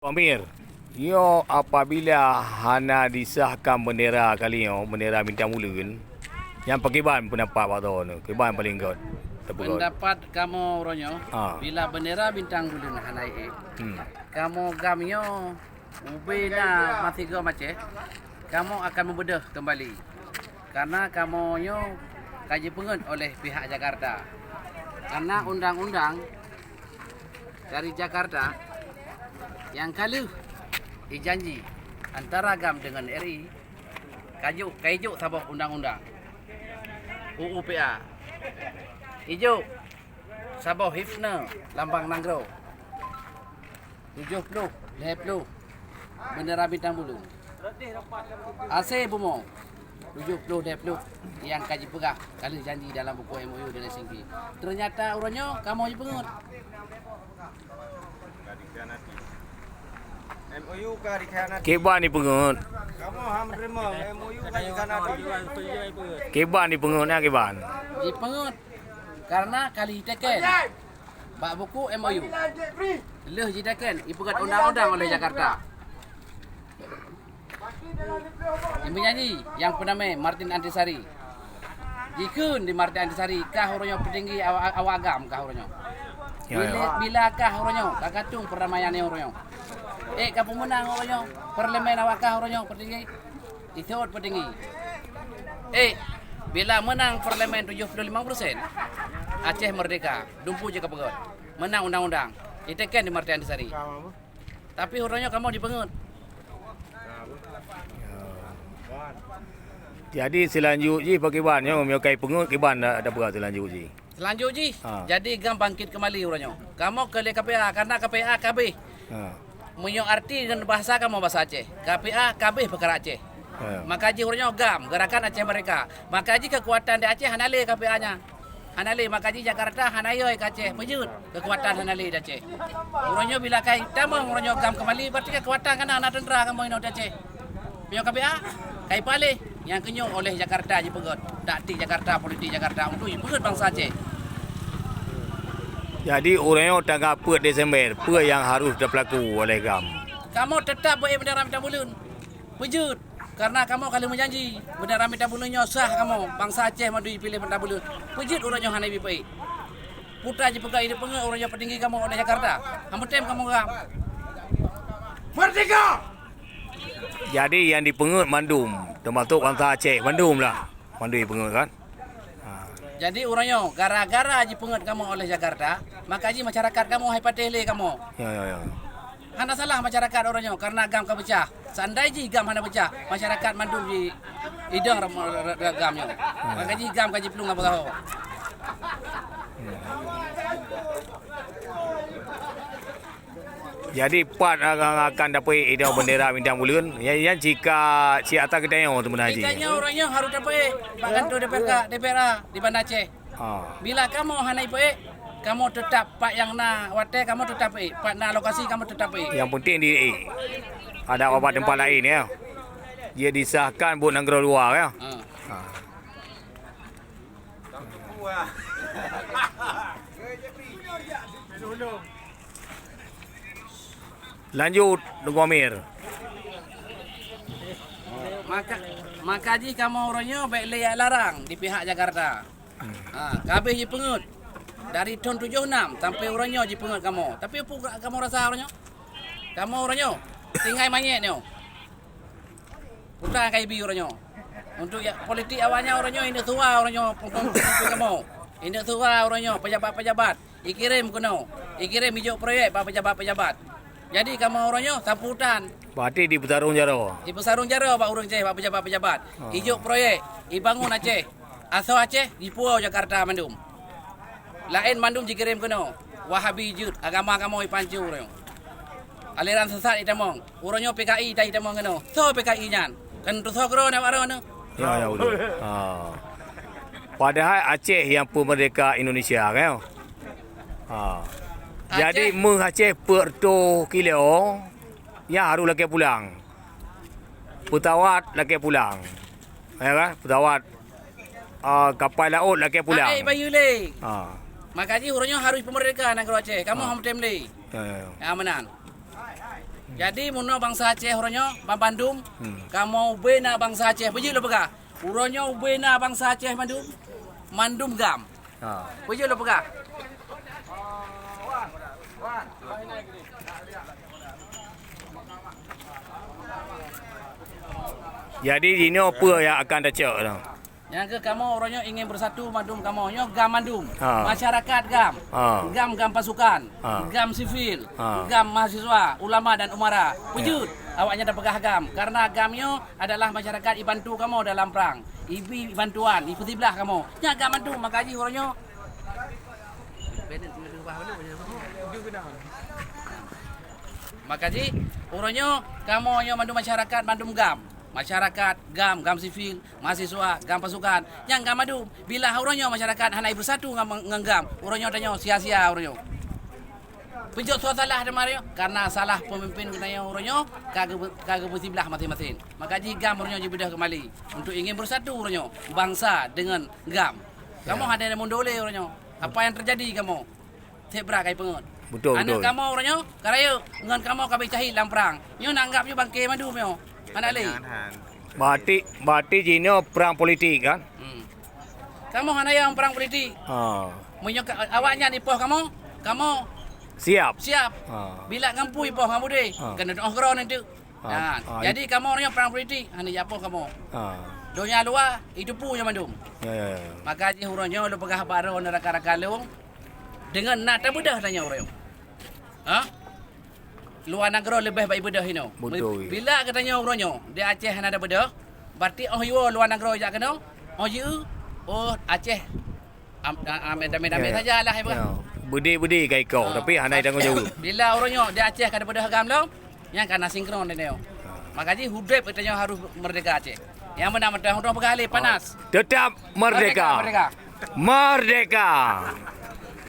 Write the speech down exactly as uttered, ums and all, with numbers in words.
Amir, nyoe apabila hana disahkan bendera kali nyoe, bendera bintang buleuen, nyan pakriban peundapat bak droeneuh? Kiban paléng göt teupeugöt? Pendapat kamoe uroe nyoe, Ha. bila bendera bintang buleuen hana ék, Hmm. kamoe GAM nyoe ubé na masigoe macet, kamoe akan membeudôh kembali. Karena kamoe nyoe ka jipeungeut oleh pihak Jakarta. Karena undang-undang dari Jakarta nyang ka lheueh ijanji antara GAM dengan R I, ka jok, ka ijok saboh undang-undang, U U P A. Ijok saboh hifz lambang nanggroe, tujoh ploh lhèe ploh bendera bintang buleuen. Asèe bumoe, tujoh ploh lhèe ploh nyang ka jipeugah ka lheueh janji dalam buku M O U dan Helsinki. Ternyata uroe nyoe kamoe jipeungeut. M O U ka dikhianati. Kiban jipeungeut. Kamoe han meuneurimong M O U ka dikhianati. Kiban jipeungeut, na kiban? Jipeungeut karena ka lheueh jiteken bak buku M O U. Lheueh jiteken, jipeugöt undang-undang oleh Jakarta. Nyang meunyanyi nyang peunamé Martin Antisari. Jikheun di Martin Antisari, kah uroe nyoe peutinggi awak, awak GAM kah uroe nyoe. Ya, ya. Bila, bila kah uroe nyoe, ka katong perdamaian nyang uroe nyoe. Eh, ka peumeunang uroe nyoe, parlemen awak kah uroe nyoe peutinggi. Isot peutinggi. Eh, bila meunang parlemen tujoh ploh lima persen, Aceh merdeka, dumpeue jih ka peugöt. Meunang undang-undang. Iteken di Martin Antisari. Tapi uroe nyoe kamoe jipeungeut. Jadi, seulanjut jih pakriban nyoe, meunyoe ka jipeungeut, kiban da-, dapeuet seulanjut jih? Seulanjut jih, Ha. jadi GAM bangkit keumali uroe nyoe. Kamoe keu lé K P A, karena K P A ka habéh. Ha. Meunyoe arti ngon bahasa kamoe bahasa Aceh, K P A ka habéh peukara Aceh. Ha. Maka jih uroe nyoe GAM, Gerakan Aceh Merdeka. Maka jih keukuatan di Aceh hana lé K P A nyan. Hana lé, maka jih Jakarta hana yoi keu Aceh, peujeuet keukuatan hana lé di Aceh. Uroe nyoe bila ka jitamong uroe nyoe GAM keumali, berarti keukuatan ka na, na teuntara kamoe inoe di Aceh. Meunyoe K P A, ka jipaleh, nyang keunyoe oleh Jakarta jipeugöt, taktik Jakarta, politik Jakarta untuk jipeugöt bansa Aceh. Jadi, uroe nyoe tanggal peuet Desember, peue nyang harôh teupeulaku oleh GAM? Kamoe teutap beuék bendera bintang buleuen. Peujeuet, karena kamoe ka lheueh meujanji, bendera bintang buleuen nyoe sah kamoe, bansa Aceh mandum jipiléh bendera buleuen. Peujeuet uroe nyoe hana jipeuék. Peue ta jipeugah jipeungeut uroe nyoe peutinggi kamoe oleh Jakarta. Hana meutem kamoe GAM. Merdeka! Jadi, nyang jipeungeut mandum, teumasok bansa Aceh mandum lah. Mandum jipeungeut kan? Ha. Jadi, uroe nyoe, gara-gara jipeungeut kamoe oleh Jakarta, maka jih masyarakat kamoe hai patéh lé kamoe. Ya, ya, ya. Hana salah masyarakat uroe nyoe, karena GAM ka peucah. Seandai jih GAM hana peucah, masyarakat mandum ji idong ram-, ra-, ra-, GAM nyoe. Ya. Maka jih GAM ka jiplueng ngon beugaho. Jadi, pat akan, akan dapeuék idong bendera bintang buleuen, nyan, nyan cika, cit atra geutanyoe teumeunan jih. Geutanyoe uroe nyoe harôh tapeuék bak kantor D P R, D P R A di Banda Aceh. Ah. Bila kamoe hana jipeuék, kamoe teutap pat nyang na watèe, kamoe teutap ék. Pat na lokasi, kamoe teutap ék. Nyang penting di, eh, ada bak teumpat laén, ya. Jih disahkan buet nanggroe luwa, ya. Ah. Ah. Lanjut, Teungku Amir. Maka, maka jih kamoe uroe nyoe bèk lé jak larang di pihak Jakarta. Hmm. Ha, ka habéh jipeungeut. Dari thôn tujoh nam sampai uroe nyoe jipeungeut kamoe. Tapi peue kamoe rasa uroe nyoe? Kamoe uroe nyoe tinggai manyét nyoe. Utang ka jibi uroe nyoe. Untuk ya, politik awaknyan uroe nyoe, indak suwa uroe nyoe, pemimpin kamoe. Indak suwa uroe nyoe, pejabat-pejabat. Ikirém keunoe. Ikirém ijok proyek bak pejabat-pejabat. Jadi, kamoe uroe nyoe sapu utan. Berarti dipeusarong jaroe? Dipeusarong jaroe bak ureueng Aceh, bak pejabat-pejabat. Oh. Ijok proyek, ibangun Aceh. Asoe Aceh jipuwoe Jakarta mandum. Laén mandum jikirém keunoe. Wahabi jeuet, agama kamoe ipancô uroe nyoe. Aliran sesat itamong. Uroe nyoe P K I ta itamong keunoe. Soe P K I nyan? Kan tusoe keudroe nibak droeneuh. Ya, ya, betul. Ha. Padahai Aceh nyang peumeurdeka Indonesia, kan? Ha. Aceh. Jadi, meuh Aceh peuet reutôh kilo, nyan harôh lakèe pulang. Peusawat lakèe pulang. Ya kan? Peusawat, ah, kapai laôt lakèe pulang. Hai, bayeue lé. Ha. Maka jih uroe nyoe harôh peumeurdeka nanggroe Aceh. Kamoe hana meutem lé. Ya, ya, ya. Ya, meunan. Jadi meunyoe bansa Aceh uroe nyoe bandum, hmm, kamoe ubé na bansa Aceh, peujeuet lôn peugah. Uroe nyoe ubé na bansa Aceh mandum, mandum GAM. Ha. Peujeuet lôn peugah. Jadi jinoe peue nyang akan tacok tu? Nyang keu kamoe uroe nyoe ingin bersatu mandum kamoe. Nyoe GAM mandum. Ha. Masyarakat GAM. Ha. GAM, GAM pasukan. Ha. GAM sivil. Ha. GAM mahasiswa, ulama dan umara. Ya. Peujeuet awaknyan tapeugah GAM. Karena GAM nyoe adalah masyarakat ibantu kamoe dalam prang. Ibi bantuan, ipeusiblah kamoe. Nyan GAM mandum, maka jih uroe nyoe. Maka jih uroe nyoe kamoe nyoe mandum masyarakat mandum GAM. Masyarakat GAM, GAM sivil, mahasiswa, GAM pasukan, nyang GAM mandum. Bila uroe nyoe masyarakat hana bersatu ngon, ngon GAM, uroe nyoe tanyoe sia-sia uroe nyoe. Peujeuet soe salah teuma uroe nyoe? Karena salah pemimpin geutanyoe uroe nyoe ka geu-, ka geupeusiblah maséng-maséng. Maka jih GAM uroe nyoe jibeudôh keumbali untuk ingin bersatu uroe nyoe, bansa deungon GAM. Kamoe hana meudoléh uroe nyoe. Apa nyang teujadi kamoe? Seb brat kai peungeut. Betul, aneuk betul. Kamoe uroe nyoe ka rayeuk, ngon kamoe ka beucahit lam prang. Nyoe na anggap nyoe bangke mandum nyoe. Hana lé. Berarti, berarti jinoe perang politik kan? Hmm. Kamoe hana nyang perang politik. Ha. Meunyoe ka, awaknyan ipoh kamoe, kamoe siap. Siap. Ha. Bila ngon peue ipoh ngon beudé, ha, keuneuk tu'oh keudroe nanti. Ha. Ha. Ha. Jadi kamoe uroe nyoe perang politik, hana jipoh kamoe. Ha. Donya luwa, itu peue nyang mandum. Ya, ya, ya. Maka jih uroe nyoe lôn peugah bak droe rakan-rakan lôn, deungon na tabeudôh tanyoe uroe nyoe. Ha? Luwa nanggroe leubeh baik beudôh inoe. Betul. Bila geutanyoe uroe nyoe di Aceh hana ada beudôh, berarti 'oh jiwoe luwa nanggroe jak keunoe, 'oh jieu, oh Aceh am-, am-, damé-damé saja lah, ya. Beudé-beudé ka ikoh, tapi hana tanggung jaweueb. Bila uroe nyoe di Aceh ka ada beudôh GAM lom, nyan ka na sinkron tanyoe. Maka jih udeb geutanyoe harus merdeka Aceh. Nyang meunan mantong, hana peugah lé panas. Tetap merdeka. Merdeka, merdeka. Merdeka.